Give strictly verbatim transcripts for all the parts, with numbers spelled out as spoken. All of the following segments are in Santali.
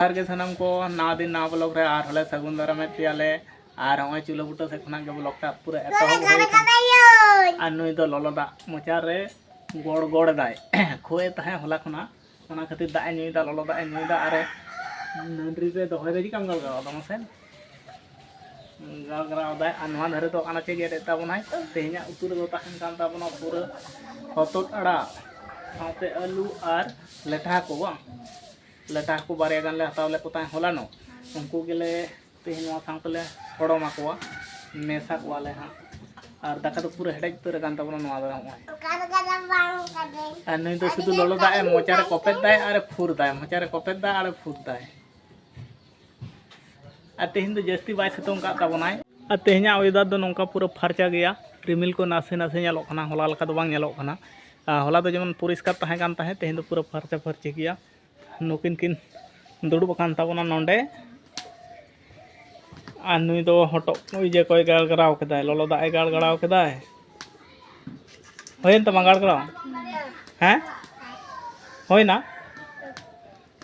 ᱡᱚᱦᱟᱨ ᱜᱮ ᱥᱟᱱᱟᱢ ᱠᱚ, ᱱᱟᱣᱟ ᱫᱤᱱ ᱱᱟᱣᱟ ᱵᱞᱚᱜ ᱨᱮ ᱟᱨᱦᱚᱸ ᱞᱮ ᱥᱟᱹᱜᱩᱱ ᱫᱟᱨᱟᱢᱮᱫ ᱯᱮᱭᱟ ᱞᱮ᱾ ᱟᱨ ᱱᱚᱜᱼᱚᱭ ᱪᱩᱞᱦᱟᱹ ᱵᱩᱴᱟᱹ ᱥᱮᱫ ᱠᱷᱚᱱᱟᱜ ᱜᱮ ᱵᱞᱚᱜ ᱴᱟᱜ ᱯᱩᱨᱟᱹ ᱮᱛᱚᱦᱚᱵ ᱦᱩᱭ ᱠᱟᱱᱟ᱾ ᱟᱨ ᱱᱩᱭ ᱫᱚ ᱞᱚᱞᱚ ᱫᱟᱜ ᱢᱚᱪᱟ ᱨᱮ ᱜᱚᱲ ᱜᱚᱲ ᱮᱫᱟᱭ᱾ ᱠᱷᱩᱜ ᱮ ᱛᱟᱦᱮᱸ ᱦᱚᱞᱟ ᱠᱷᱚᱱᱟᱜ, ᱚᱱᱟ ᱠᱷᱟᱹᱛᱤᱨ ᱫᱟᱜ ᱮ ᱧᱩᱭᱮᱫᱟ, ᱞᱚᱞᱚ ᱫᱟᱜ ᱮ ᱧᱩᱭᱮᱫᱟ᱾ ᱟᱨ ᱮ ᱱᱟᱹᱰᱨᱤ ᱨᱮ ᱫᱚᱦᱚᱭᱮᱫᱟ, ᱪᱮᱫ ᱠᱟᱢ ᱜᱟᱞᱜᱟᱣ ᱫᱟ ᱢᱟᱥᱮ? ᱜᱟᱞᱜᱟᱣ ᱫᱟᱭ᱾ ᱟᱨ ᱱᱚᱣᱟ ᱫᱷᱟᱨᱮ ᱫᱚ ᱟᱱᱟᱪᱮ ᱜᱮᱫ ᱮᱫ ᱛᱟᱵᱚᱱᱟᱭ᱾ ᱛᱮᱦᱮᱧᱟᱜ ᱩᱛᱩ ᱨᱮᱫᱚ ᱛᱟᱦᱮᱱ ᱠᱟᱱ ᱛᱟᱵᱚᱱᱟ ᱯᱩᱨᱟᱹ ᱦᱚᱛᱚᱫ ᱟᱲᱟᱜ ᱥᱟᱶᱛᱮ ᱟᱹᱞᱩ ᱟᱨ ᱞᱮᱴᱷᱟ ᱦᱟᱹᱠᱩ, ᱵᱟᱝ? ᱞᱮᱴᱷᱟ ᱦᱟᱹᱠᱩ ᱵᱟᱨᱭᱟ ᱜᱟᱱ ᱞᱮ ᱦᱟᱛᱟᱣ ᱞᱮᱫ ᱠᱚ ᱛᱟᱦᱮᱸᱫ ᱦᱚᱞᱟᱱᱚᱜ, ᱩᱱᱠᱩ ᱜᱮᱞᱮ ᱛᱮᱦᱮᱧ ᱱᱚᱣᱟ ᱥᱟᱶ ᱛᱮᱞᱮ ᱥᱚᱲᱚᱢ ᱟᱠᱚᱣᱟ, ᱢᱮᱥᱟ ᱠᱚᱣᱟᱞᱮ ᱦᱟᱸᱜ᱾ ᱟᱨ ᱫᱟᱠᱟ ᱫᱚ ᱯᱩᱨᱟᱹ ᱦᱮᱰᱮᱡ ᱩᱛᱟᱹᱨ ᱟᱠᱟᱱ ᱛᱟᱵᱚᱱᱟ ᱱᱚᱣᱟ ᱫᱚ᱾ ᱱᱚᱜᱼᱚᱭ ᱟᱨ ᱱᱩᱭ ᱫᱚ ᱥᱩᱫᱷᱩ ᱞᱚᱞᱚ ᱫᱟᱜ ᱮ ᱢᱚᱪᱟ ᱨᱮ ᱠᱚᱯᱮᱫ ᱫᱟᱭ ᱟᱨ ᱮ ᱯᱷᱩᱨ ᱫᱟᱭ, ᱢᱚᱪᱟ ᱨᱮ ᱠᱚᱯᱮᱫ ᱫᱟᱭ ᱟᱨ ᱮ ᱯᱷᱩᱨ ᱫᱟᱭ᱾ ᱟᱨ ᱛᱮᱦᱮᱧ ᱫᱚ ᱡᱟᱹᱥᱛᱤ ᱵᱟᱭ ᱥᱤᱛᱩᱝ ᱠᱟᱜ ᱛᱟᱵᱚᱱᱟᱭ᱾ ᱟᱨ ᱛᱮᱦᱮᱧᱟᱜ ᱚᱭᱮᱫᱟᱨ ᱫᱚ ᱱᱚᱝᱠᱟ ᱯᱩᱨᱟᱹ ᱯᱷᱟᱨᱪᱟ ᱜᱮᱭᱟ, ᱨᱤᱢᱤᱞ ᱠᱚ ᱱᱟᱥᱮ ᱱᱟᱥᱮ ᱧᱮᱞᱚᱜ ᱠᱟᱱᱟ, ᱦᱚᱞᱟ ᱞᱮᱠᱟ ᱫᱚ ᱵᱟᱝ ᱧᱮᱞᱚᱜ ᱠᱟᱱᱟ᱾ ᱟᱨ ᱦᱚᱞᱟ ᱫᱚ ᱡᱮᱢᱚᱱ ᱯᱚᱨᱤᱥᱠᱟᱨ ᱛᱟᱦᱮᱸ ᱠᱟᱱ ᱛᱟᱦᱮᱸᱫ, ᱛᱮᱦᱮᱧ ᱫᱚ ᱯᱩᱨᱟᱹ ᱯᱷᱟᱨᱪᱟ ᱯᱷᱟᱹᱨᱪᱤ ᱜᱮᱭᱟ᱾ ᱱᱩᱠᱤᱱ ᱠᱤᱱ ᱫᱩᱲᱩᱵ ᱟᱠᱟᱱ ᱛᱟᱵᱚᱱᱟ ᱱᱚᱰᱮ᱾ ᱟᱨ ᱱᱩᱭ ᱫᱚ ᱦᱚᱴᱚᱜ ᱤᱭᱟᱹ ᱠᱚᱭ ᱜᱟᱲᱜᱟᱲᱟᱣ ᱠᱮᱫᱟᱭ, ᱞᱚᱞᱚ ᱫᱟᱜ ᱮ ᱜᱟᱲᱜᱟᱲᱟᱣ ᱠᱮᱫᱟᱭ᱾ ᱦᱩᱭᱮᱱ ᱛᱟᱢᱟ ᱜᱟᱲᱜᱟᱲᱟᱣ? ᱦᱮᱸ? ᱦᱩᱭᱱᱟ?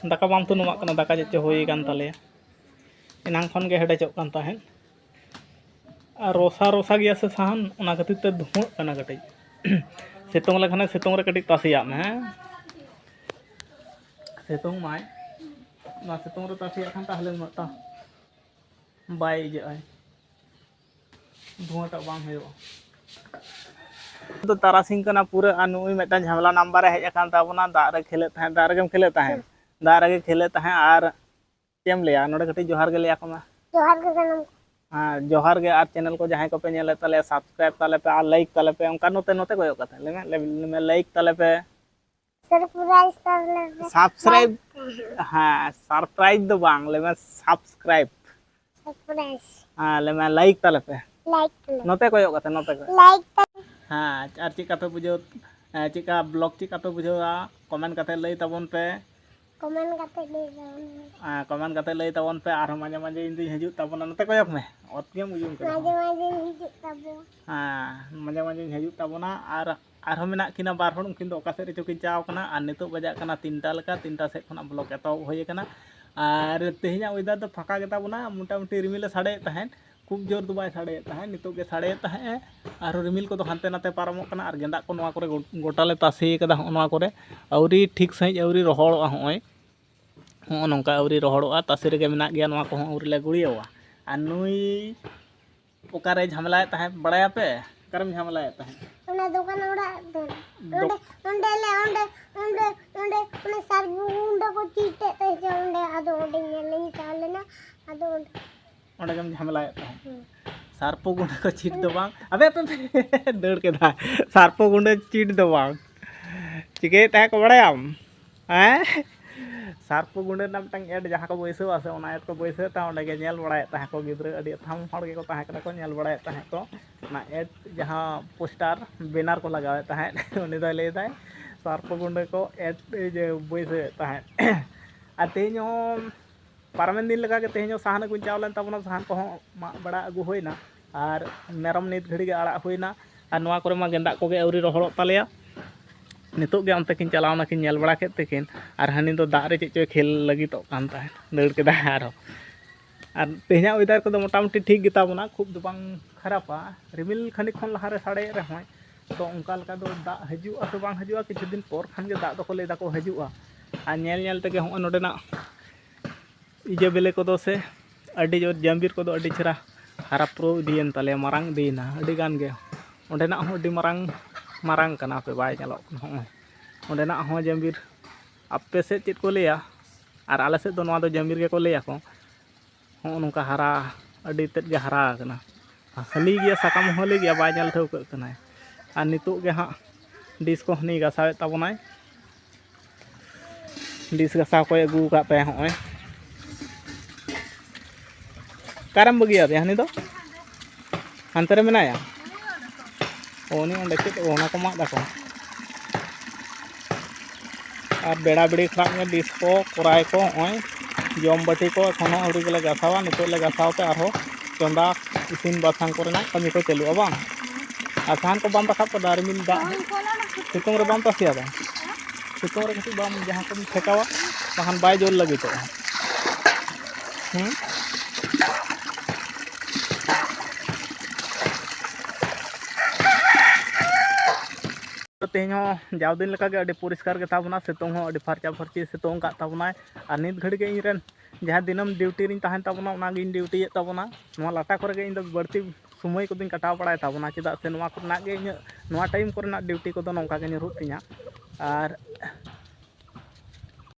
ᱫᱟᱠᱟ ᱵᱟᱢ ᱛᱩᱱᱩᱢᱟᱜ ᱠᱟᱱᱟ, ᱫᱟᱠᱟ ᱪᱮᱫ ᱪᱚ ᱦᱩᱭ ᱟᱠᱟᱱ ᱛᱟᱞᱮᱭᱟ᱾ ᱮᱱᱟᱝ ᱠᱷᱚᱱ ᱜᱮ ᱦᱮᱰᱮᱡᱚᱜ ᱠᱟᱱ ᱛᱟᱦᱮᱸᱫ᱾ ᱟᱨ ᱨᱚᱥᱟ ᱨᱚᱥᱟ ᱜᱮᱭᱟ ᱥᱮ ᱥᱟᱦᱟᱱ, ᱚᱱᱟ ᱠᱷᱟᱹᱛᱤᱨ ᱛᱮ ᱫᱷᱩᱶᱟᱹᱜ ᱠᱟᱱᱟ ᱠᱟᱹᱴᱤᱡ᱾ ᱥᱤᱛᱩᱝ ᱞᱮᱠᱷᱟᱱᱮ ᱥᱤᱛᱩᱝ ᱨᱮ ᱠᱟᱹᱴᱤᱡ ᱛᱟᱥᱮᱭᱟᱜ ᱢᱮ, ᱦᱮᱸ? ᱥᱤᱛᱩᱝ ᱢᱟᱭ, ᱚᱱᱟ ᱥᱤᱛᱩᱝ ᱨᱮ ᱛᱟᱥᱮᱭᱟᱜ ᱠᱷᱟᱱ ᱛᱟᱦᱚᱞᱮ ᱩᱱᱟᱹᱜ ᱴᱟ ᱵᱟᱭ ᱤᱭᱟᱹᱜᱼᱟᱭ, ᱫᱷᱩᱶᱟᱹᱴᱟᱜ ᱵᱟᱝ ᱦᱩᱭᱩᱜᱼᱟ᱾ ᱫᱚ ᱛᱟᱨᱟᱥᱤᱧ ᱠᱟᱱᱟ ᱯᱩᱨᱟᱹ, ᱟᱨ ᱱᱩᱜᱼᱩᱭ ᱢᱤᱫᱴᱟᱝ ᱡᱷᱟᱢᱮᱞᱟ ᱱᱟᱢᱵᱟᱨ ᱮ ᱦᱮᱡ ᱟᱠᱟᱱ ᱛᱟᱵᱚᱱᱟ᱾ ᱫᱟᱜ ᱨᱮ ᱠᱷᱮᱞᱮᱫ ᱛᱟᱦᱮᱸᱫ, ᱫᱟᱜ ᱨᱮᱜᱮᱢ ᱠᱷᱮᱞᱮᱫ ᱛᱟᱦᱮᱸᱫ, ᱫᱟᱜ ᱨᱮᱜᱮ ᱠᱷᱮᱞᱮᱫ ᱛᱟᱦᱮᱸᱫ᱾ ᱟᱨ ᱪᱮᱫ ᱮᱢ ᱞᱟᱹᱭᱟ, ᱱᱚᱰᱮ ᱠᱟᱹᱴᱤᱡ ᱡᱚᱦᱟᱨ ᱜᱮ ᱞᱟᱹᱭ ᱟᱠᱚ ᱢᱮ᱾ ᱡᱚᱦᱟᱨ ᱜᱮ ᱥᱟᱱᱟᱢ ᱠᱚ᱾ ᱦᱮᱸ, ᱡᱚᱦᱟᱨ ᱜᱮ᱾ ᱟᱨ ᱪᱮᱱᱮᱞ ᱠᱚ ᱡᱟᱦᱟᱸᱭ ᱠᱚᱯᱮ ᱧᱮᱞᱮᱫ ᱛᱟᱞᱮᱭᱟ, ᱥᱟᱵᱥᱠᱨᱟᱭᱤᱵᱽ ᱛᱟᱞᱮ ᱯᱮ ᱟᱨ ᱞᱟᱭᱤᱠ ᱛᱟᱞᱮ ᱯᱮ᱾ ᱚᱱᱠᱟ ᱱᱚᱛᱮ, ᱱᱚᱛᱮ ᱠᱚᱭᱚᱜ ᱠᱟᱛᱮ ᱞᱟᱹᱭ ᱢᱮ, ᱞᱟᱹᱭ ᱢᱮ, ᱞᱟᱭᱤᱠ ᱛᱟᱞᱮ ᱯᱮ᱾ ᱥᱟᱨᱯᱨᱟᱭᱤᱡᱽ ᱛᱟᱞᱮ ᱯᱮ᱾ ᱥᱟᱵᱥᱠᱨᱟᱭᱤᱵᱽ᱾ ᱦᱮᱸ, ᱥᱟᱨᱯᱨᱟᱭᱤᱡᱽ ᱫᱚ ᱵᱟᱝ, ᱞᱟᱹᱭ ᱢᱮ ᱥᱟᱵᱥᱠᱨᱟᱭᱤᱵᱽ᱾ ᱥᱟᱨᱯᱨᱟᱭᱤᱡᱽ᱾ ᱦᱮᱸ, ᱞᱟᱹᱭ ᱢᱮ ᱞᱟᱭᱤᱠ ᱛᱟᱞᱮ ᱯᱮ᱾ ᱞᱟᱭᱤᱠ ᱛᱟᱞᱮ᱾ ᱱᱚᱛᱮ ᱠᱚᱭᱚᱜ ᱠᱟᱛᱮ, ᱱᱚᱛᱮ ᱠᱚᱭᱚᱜ᱾ ᱞᱟᱭᱤᱠ ᱛᱟᱞᱮ᱾ ᱦᱮᱸ, ᱟᱨ ᱪᱮᱫ ᱠᱟ ᱯᱮ ᱵᱩᱡᱷᱟᱹᱣ, ᱮᱸ, ᱪᱮᱫ ᱠᱟ ᱵᱞᱚᱜ ᱪᱮᱫ ᱠᱟ ᱯᱮ ᱵᱩᱡᱷᱟᱹᱣᱟ? ᱠᱚᱢᱮᱱᱴ ᱠᱟᱛᱮ ᱞᱟᱹᱭ ᱛᱟᱵᱚᱱ ᱯᱮ᱾ ᱠᱚᱢᱮᱱᱴ ᱠᱟᱛᱮ ᱞᱟᱹᱭ ᱛᱟᱵᱚᱱ ᱯᱮ᱾ ᱦᱮᱸ, ᱠᱚᱢᱮᱱᱴ ᱠᱟᱛᱮ ᱞᱟᱹᱭ ᱛᱟᱵᱚᱱ ᱯᱮ᱾ ᱟᱨᱦᱚᱸ ᱢᱟᱡᱷᱮ ᱢᱟᱡᱷᱮ ᱤᱧ ᱫᱩᱧ ᱦᱤᱡᱩᱜ ᱛᱟᱵᱚᱱᱟ᱾ ᱱᱚᱛᱮ ᱠᱚᱭᱚᱜ ᱢᱮ, ᱚᱛ ᱜᱮᱢ ᱩᱭᱩᱝ ᱠᱮᱫᱟ᱾ ᱢᱟᱡᱷᱮ ᱢᱟᱡᱷᱮᱧ ᱦᱤᱡᱩᱜ ᱛᱟᱵᱚᱱᱟ᱾ ᱦᱮᱸ, ᱢᱟᱡᱷᱮ ᱢᱟᱡᱷᱮᱧ ᱦᱤᱡᱩᱜ ᱛᱟᱵᱚᱱᱟ᱾ ᱟᱨ ᱟᱨᱦᱚᱸ ᱢᱮᱱᱟᱜ ᱠᱤᱱᱟ ᱵᱟᱨ ᱦᱚᱲ, ᱩᱱᱠᱤᱱ ᱫᱚ ᱚᱠᱟ ᱥᱮᱫ ᱨᱮᱪᱚ ᱠᱤᱱ ᱪᱟᱣ ᱠᱟᱱᱟ᱾ ᱟᱨ ᱱᱤᱛᱚᱜ ᱵᱟᱡᱟᱜ ᱠᱟᱱᱟ ᱛᱤᱱᱴᱟ ᱞᱮᱠᱟ, ᱛᱤᱱᱴᱟ ᱥᱮᱫ ᱠᱷᱚᱱᱟᱜ ᱵᱞᱚᱜ ᱮᱛᱚᱦᱚᱵ ᱦᱩᱭ ᱟᱠᱟᱱᱟ᱾ ᱟᱨ ᱛᱮᱦᱮᱧᱟᱜ ᱚᱭᱮᱫᱟᱨ ᱫᱚ ᱯᱷᱟᱸᱠᱟ ᱜᱮᱛᱟ ᱵᱚᱱᱟ, ᱢᱚᱴᱟᱢᱩᱴᱤ ᱨᱤᱢᱤᱞᱮ ᱥᱟᱰᱮᱭᱮᱫ ᱛᱟᱦᱮᱸᱫ, ᱠᱷᱩᱵ ᱡᱳᱨ ᱫᱚ ᱵᱟᱭ ᱥᱟᱰᱮᱭᱮᱫ ᱛᱟᱦᱮᱸᱫ, ᱱᱤᱛᱚᱜ ᱜᱮ ᱥᱟᱰᱮᱭᱮᱫ ᱛᱟᱦᱮᱸᱫ᱾ ᱟᱨᱦᱚᱸ ᱨᱤᱢᱤᱞ ᱠᱚᱫᱚ ᱦᱟᱱᱛᱮ ᱱᱟᱛᱮ ᱯᱟᱨᱚᱢᱚᱜ ᱠᱟᱱᱟ ᱟᱨ ᱜᱮᱸᱫᱟᱜ ᱠᱚ ᱱᱚᱣᱟ ᱠᱚᱨᱮ ᱜᱚ- ᱜᱚᱴᱟ ᱞᱮ ᱛᱟᱥᱮ ᱠᱟᱫᱟ᱾ ᱦᱚᱸᱜᱼᱚ ᱱᱚᱣᱟ ᱠᱚᱨᱮ ᱟᱹᱣᱨᱤ ᱴᱷᱤᱠ ᱥᱟᱺᱦᱤᱡ ᱟᱹᱣᱨᱤ ᱨᱚᱦᱚᱲᱚᱜᱼᱟ᱾ ᱦᱚᱸᱜᱼᱚᱭ ᱦᱚᱸᱜᱼᱚ ᱱᱚᱝᱠᱟ ᱟᱹᱣᱨᱤ ᱨᱚᱦᱚᱲᱚᱜᱼᱟ, ᱛᱟᱥᱮ ᱨᱮᱜᱮ ᱢᱮᱱᱟᱜ ᱜᱮᱭᱟ᱾ ᱱᱚᱣᱟ ᱠᱚᱦᱚᱸ ᱟᱹᱣᱨᱤ ᱞᱮ ᱜᱩᱲᱭᱟᱹᱣᱟ᱾ ᱟᱨ ᱱᱩᱭ ᱚᱠᱟᱨᱮ ᱡᱷᱟᱢᱮᱞᱟᱭᱮᱫ ᱛᱟᱦᱮᱸᱫ ᱵᱟᱲᱟᱭᱟᱯᱮ? ᱚᱠᱟᱨᱮᱢ ᱡᱷᱟᱢᱮᱞᱟᱭᱮᱫ ᱛᱟᱦᱮᱸᱫ? ᱚᱱᱟ ᱫᱚᱠᱟᱱ ᱚᱲᱟᱜ ᱫᱚ᱾ ᱫᱚ- ᱚᱸᱰᱮ, ᱚᱸᱰᱮ ᱞᱮ, ᱚᱸᱰᱮ, ᱚᱸᱰᱮ, ᱚᱸᱰᱮ, ᱚᱱᱮ ᱥᱟᱨ ᱜᱩᱸᱰᱟᱹ ᱠᱚ ᱪᱤᱴᱮᱫ ᱛᱟᱦᱮᱸᱫ ᱡᱮ ᱚᱸᱰᱮ, ᱟᱫᱚ ᱚᱸᱰᱮ ᱧᱮᱞ ᱞᱤᱧ ᱪᱟᱞᱟᱣ ᱞᱮᱱᱟ, ᱟᱫᱚ ᱚᱸᱰᱮ ᱚᱸᱰᱮ ᱜᱮᱢ ᱡᱷᱟᱢᱮᱞᱟᱭᱮᱫ ᱛᱟᱦᱮᱸᱫ? ᱦᱩᱸ᱾ ᱥᱟᱨᱯᱚ ᱜᱩᱸᱰᱟᱹ ᱠᱚ ᱪᱤᱴ ᱫᱚ ᱵᱟᱝ᱾ ᱟᱵᱮ, ᱟᱯᱮ, ᱟᱯᱮ, ᱫᱟᱹᱲ ᱠᱮᱫᱟ᱾ ᱥᱟᱨᱯᱚ ᱜᱩᱸᱰᱟᱹ ᱪᱤᱴ ᱫᱚ ᱵᱟᱝ᱾ ᱪᱤᱠᱟᱹᱭᱮᱫ ᱛᱟᱦᱮᱸᱫ ᱠᱚ ᱵᱟᱲᱟᱭᱟᱢ? ᱦᱮᱸ? ᱥᱟᱨᱯᱚ ᱜᱩᱸᱰᱟᱹ ᱨᱮᱱᱟᱜ ᱢᱤᱫᱴᱟᱝ ᱮᱰ ᱡᱟᱦᱟᱸ ᱠᱚ ᱵᱟᱹᱭᱥᱟᱹᱣᱟ ᱥᱮ, ᱚᱱᱟ ᱮᱰ ᱠᱚ ᱵᱟᱹᱭᱥᱟᱹᱣ ᱛᱟᱦᱮᱸᱫ, ᱚᱸᱰᱮ ᱜᱮ ᱧᱮᱞ ᱵᱟᱲᱟᱭᱮᱫ ᱛᱟᱦᱮᱸᱫ ᱠᱚ ᱜᱤᱫᱽᱨᱟᱹ, ᱟᱹᱰᱤ ᱟᱛᱷᱟᱢ ᱦᱚᱲ ᱜᱮᱠᱚ ᱛᱟᱦᱮᱸ ᱠᱟᱱᱟ ᱠᱚ, ᱧᱮᱞ ᱵᱟᱲᱟᱭᱮᱫ ᱛᱟᱦᱮᱸᱫ ᱠᱚ᱾ ᱚᱱᱟ ᱮᱰ ᱡᱟᱦᱟᱸ ᱯᱳᱥᱴᱟᱨ ᱵᱮᱱᱟᱨ ᱠᱚ ᱞᱟᱜᱟᱣᱮᱫ ᱛᱟᱦᱮᱸᱫ, ᱩᱱᱤ ᱫᱚᱭ ᱞᱟᱹᱭᱫᱟᱭ ᱥᱟᱨᱯᱚ ᱜᱩᱸᱰᱟᱹ ᱠᱚ ᱮᱰ ᱤᱭᱟᱹ ᱵᱟᱹᱭᱥᱟᱹᱣᱮᱫ ᱛᱟᱦᱮᱸᱫ᱾ ᱟᱨ ᱛᱮᱦᱮᱧ ᱦᱚᱸ ᱯᱟᱨᱚᱢᱮᱱ ᱫᱤᱱ ᱞᱮᱠᱟᱜᱮ ᱛᱮᱦᱮᱧ ᱦᱚᱸ ᱥᱟᱦᱟᱱ ᱟᱹᱜᱩᱧ ᱪᱟᱣ ᱞᱮᱱ ᱛᱟᱵᱚᱱᱟ, ᱥᱟᱦᱟᱱ ᱠᱚᱦᱚᱸ ᱢᱟᱜ ᱵᱟᱲᱟ ᱟᱹᱜᱩ ᱦᱩᱭᱱᱟ᱾ ᱟᱨ ᱢᱮᱨᱚᱢ ᱱᱤᱛ ᱜᱷᱟᱹᱲᱤ ᱜᱮ ᱟᱲᱟᱜ ᱦᱩᱭᱱᱟ᱾ ᱟᱨ ᱱᱚᱣᱟ ᱠᱚᱨᱮ ᱢᱟ ᱜᱮᱸᱫᱟᱜ ᱠᱚᱜᱮ ᱟᱹᱣᱨᱤ ᱨᱚᱦᱚᱲᱚᱜ ᱛᱟᱞᱮᱭᱟ᱾ ᱱᱤᱛᱚᱜ ᱜᱮ ᱚᱱᱛᱮ ᱠᱤᱱ ᱪᱟᱞᱟᱣ ᱱᱟᱠᱤᱱ, ᱧᱮᱞ ᱵᱟᱲᱟ ᱠᱮᱫ ᱛᱮᱠᱤᱱ᱾ ᱟᱨ ᱦᱟᱹᱱᱤ ᱫᱚ ᱫᱟᱜ ᱨᱮ ᱪᱮᱫ ᱪᱚᱭ ᱠᱷᱮᱞ ᱞᱟᱹᱜᱤᱫᱚᱜ ᱠᱟᱱ ᱛᱟᱦᱮᱸᱫ, ᱫᱟᱹᱲ ᱠᱮᱫᱟᱭ ᱟᱨᱦᱚᱸ᱾ ᱟᱨ ᱛᱮᱦᱮᱧᱟᱜ ᱚᱭᱮᱫᱟᱨ ᱠᱚᱫᱚ ᱢᱚᱴᱟᱢᱩᱴᱤ ᱴᱷᱤᱠ ᱜᱮᱛᱟ ᱵᱚᱱᱟ, ᱠᱷᱩᱵ ᱫᱚ ᱵᱟᱝ ᱠᱷᱟᱨᱟᱯᱟ᱾ ᱨᱤᱢᱤᱞ ᱠᱷᱟᱹᱱᱤᱠ ᱠᱷᱚᱱ ᱞᱟᱦᱟᱨᱮ ᱥᱟᱰᱮᱭᱮᱫ ᱨᱮᱦᱚᱸᱭ, ᱛᱚ ᱚᱱᱠᱟ ᱞᱮᱠᱟ ᱫᱚ ᱫᱟᱜ ᱦᱤᱡᱩᱜᱼᱟ ᱥᱮ ᱵᱟᱝ ᱦᱤᱡᱩᱜᱼᱟ, ᱠᱤᱪᱷᱩ ᱫᱤᱱ ᱯᱚᱨ ᱠᱷᱟᱱ ᱜᱮ ᱫᱟᱜ ᱫᱚᱠᱚ ᱞᱟᱹᱭ ᱫᱟᱠᱚ ᱦᱤᱡᱩᱜᱼᱟ᱾ ᱟᱨ ᱧᱮᱞ ᱧᱮᱞ ᱛᱮᱜᱮ ᱦᱚᱸᱜᱼᱚᱭ ᱱᱚᱰᱮᱱᱟᱜ ᱤᱡᱟᱹ ᱵᱮᱞᱮ ᱠᱚᱫᱚ ᱥᱮ ᱟᱹᱰᱤ ᱡᱳᱨ ᱡᱟᱢᱵᱤᱨ ᱠᱚᱫᱚ ᱟᱹᱰᱤ ᱪᱮᱦᱨᱟ ᱦᱟᱨᱟ ᱯᱩᱨᱟᱹᱣ ᱤᱫᱤᱭᱮᱱ ᱛᱟᱞᱮᱭᱟ, ᱢᱟᱨᱟᱝ ᱤᱫᱤᱭᱮᱱᱟ ᱟᱹᱰᱤ ᱜᱟᱱ ᱜᱮ᱾ ᱚᱸᱰᱮᱱᱟᱜ ᱦᱚᱸ ᱟᱹᱰᱤ ᱢᱟᱨᱟᱝ, ᱢᱟᱨᱟᱝ ᱠᱟᱱᱟ, ᱦᱟᱯᱮ ᱵᱟᱭ ᱧᱮᱞᱚᱜ ᱠᱟᱱᱟ᱾ ᱦᱚᱸᱜᱼᱚᱭ ᱚᱸᱰᱮᱱᱟᱜ ᱦᱚᱸ ᱡᱟᱢᱵᱤᱨ, ᱟᱯᱮ ᱥᱮᱫ ᱪᱮᱫ ᱠᱚ ᱞᱟᱹᱭᱟ? ᱟᱨ ᱟᱞᱮ ᱥᱮᱫ ᱫᱚ ᱱᱚᱣᱟ ᱫᱚ ᱡᱟᱢᱵᱤᱨ ᱜᱮᱠᱚ ᱞᱟᱹᱭᱟᱠᱚ᱾ ᱦᱚᱸᱜᱼᱚ ᱱᱚᱝᱠᱟ ᱦᱟᱨᱟ, ᱟᱹᱰᱤ ᱛᱮᱫ ᱜᱮ ᱦᱟᱨᱟ ᱟᱠᱟᱱᱟ᱾ ᱦᱟᱹᱞᱤ ᱜᱮᱭᱟ, ᱥᱟᱠᱟᱢ ᱦᱚᱸ ᱦᱟᱹᱞᱤ ᱜᱮᱭᱟ, ᱵᱟᱭ ᱧᱮᱞ ᱴᱷᱟᱹᱣᱠᱟᱹᱜ ᱠᱟᱱᱟᱭ᱾ ᱟᱨ ᱱᱤᱛᱚᱜ ᱜᱮ ᱦᱟᱸᱜ ᱰᱤᱥ ᱠᱚ ᱦᱟᱹᱱᱤ ᱜᱟᱥᱟᱣᱮᱫ ᱛᱟᱵᱚᱱᱟᱭ᱾ ᱰᱤᱥ ᱜᱟᱥᱟᱣ ᱠᱚᱭ ᱟᱹᱜᱩ ᱟᱠᱟᱫ ᱛᱟᱭᱟ ᱦᱚᱸᱜᱼᱚᱭ᱾ ᱚᱠᱟᱨᱮᱢ ᱵᱟᱹᱜᱤᱭᱟᱫᱮᱭᱟ ᱦᱟᱹᱱᱤ ᱫᱚ? ᱦᱟᱱᱛᱮ ᱨᱮ ᱢᱮᱱᱟᱭᱟ? ᱚ, ᱩᱱᱤ ᱚᱸᱰᱮ ᱪᱮᱫ, ᱚ, ᱚᱱᱟ ᱠᱚ ᱢᱟᱜ ᱫᱟᱠᱚ᱾ ᱟᱨ ᱵᱮᱲᱟ ᱵᱮᱲᱤ ᱠᱷᱚᱱᱟᱜ ᱜᱮ ᱰᱤᱥ ᱠᱚ, ᱠᱚᱨᱟᱭ ᱠᱚ, ᱦᱚᱸᱜᱼᱚᱭ ᱡᱚᱢ ᱵᱟᱹᱴᱤ ᱠᱚ ᱮᱠᱷᱚᱱ ᱦᱚᱸ ᱟᱹᱣᱨᱤ ᱜᱮᱞᱮ ᱜᱟᱥᱟᱣᱟ᱾ ᱱᱤᱛᱚᱜ ᱞᱮ ᱜᱟᱥᱟᱣ ᱛᱮ ᱟᱨᱦᱚᱸ ᱪᱚᱸᱫᱟ ᱤᱥᱤᱱ ᱵᱟᱥᱟᱝ ᱠᱚᱨᱮᱱᱟᱜ ᱠᱟᱹᱢᱤ ᱠᱚ ᱪᱟᱹᱞᱩᱜᱼᱟ ᱵᱟᱝ? ᱟᱨ ᱥᱟᱦᱟᱱ ᱠᱚ ᱵᱟᱢ ᱨᱟᱠᱟᱵ ᱠᱟᱫᱟ, ᱨᱤᱢᱤᱞ ᱫᱟᱜ ᱥᱤᱛᱩᱝ ᱨᱮ ᱵᱟᱢ ᱛᱟᱥᱮᱭᱟ ᱵᱟᱝ? ᱥᱤᱛᱩᱝ ᱨᱮ ᱠᱟᱹᱴᱤᱡ ᱵᱟᱢ ᱡᱟᱦᱟᱸ ᱠᱚᱢ ᱴᱷᱮᱠᱟᱣᱟ, ᱵᱟᱠᱷᱟᱱ ᱵᱟᱭ ᱡᱳᱨ ᱞᱟᱹᱜᱤᱫᱚᱜᱼᱟ᱾ ᱛᱮᱦᱮᱧ ᱦᱚᱸ ᱡᱟᱣ ᱫᱤᱱ ᱞᱮᱠᱟᱜᱮ ᱟᱹᱰᱤ ᱯᱚᱨᱤᱥᱠᱟᱨ ᱜᱮ ᱛᱟᱵᱚᱱᱟ, ᱥᱤᱛᱩᱝ ᱦᱚᱸ ᱟᱹᱰᱤ ᱯᱷᱟᱨᱪᱟ ᱯᱷᱟᱹᱨᱪᱤ ᱥᱤᱛᱩᱝ ᱟᱠᱟᱫ ᱛᱟᱵᱚᱱᱟᱭ᱾ ᱟᱨ ᱱᱤᱛ ᱜᱷᱟᱹᱲᱤᱡ ᱜᱮ ᱤᱧ ᱨᱮᱱ ᱡᱟᱦᱟᱸ ᱫᱤᱱᱟᱹᱢ ᱰᱤᱭᱩᱴᱤ ᱨᱤᱧ ᱛᱟᱦᱮᱱ ᱛᱟᱵᱚᱱᱟ, ᱚᱱᱟᱜᱤᱧ ᱰᱤᱭᱩᱴᱤᱭᱮᱫ ᱛᱟᱵᱚᱱᱟ᱾ ᱱᱚᱣᱟ ᱞᱟᱴᱟ ᱠᱚᱨᱮ ᱜᱮ ᱤᱧ ᱫᱚ ᱵᱟᱹᱲᱛᱤ ᱥᱚᱢᱚᱭ ᱠᱚᱫᱚᱧ ᱠᱟᱴᱟᱣ ᱵᱟᱲᱟᱭ ᱛᱟᱵᱚᱱᱟ, ᱪᱮᱫᱟᱜ ᱥᱮ ᱱᱚᱣᱟ ᱠᱚᱨᱮᱱᱟᱜ ᱜᱮ ᱤᱧᱟᱹᱜ, ᱱᱚᱣᱟ ᱴᱟᱭᱤᱢ ᱠᱚᱨᱮᱱᱟᱜ ᱰᱤᱭᱩᱴᱤ ᱠᱚᱫᱚ ᱱᱚᱝᱠᱟ ᱜᱮ ᱧᱩᱨᱦᱩᱜ ᱛᱤᱧᱟᱹ᱾ ᱟᱨ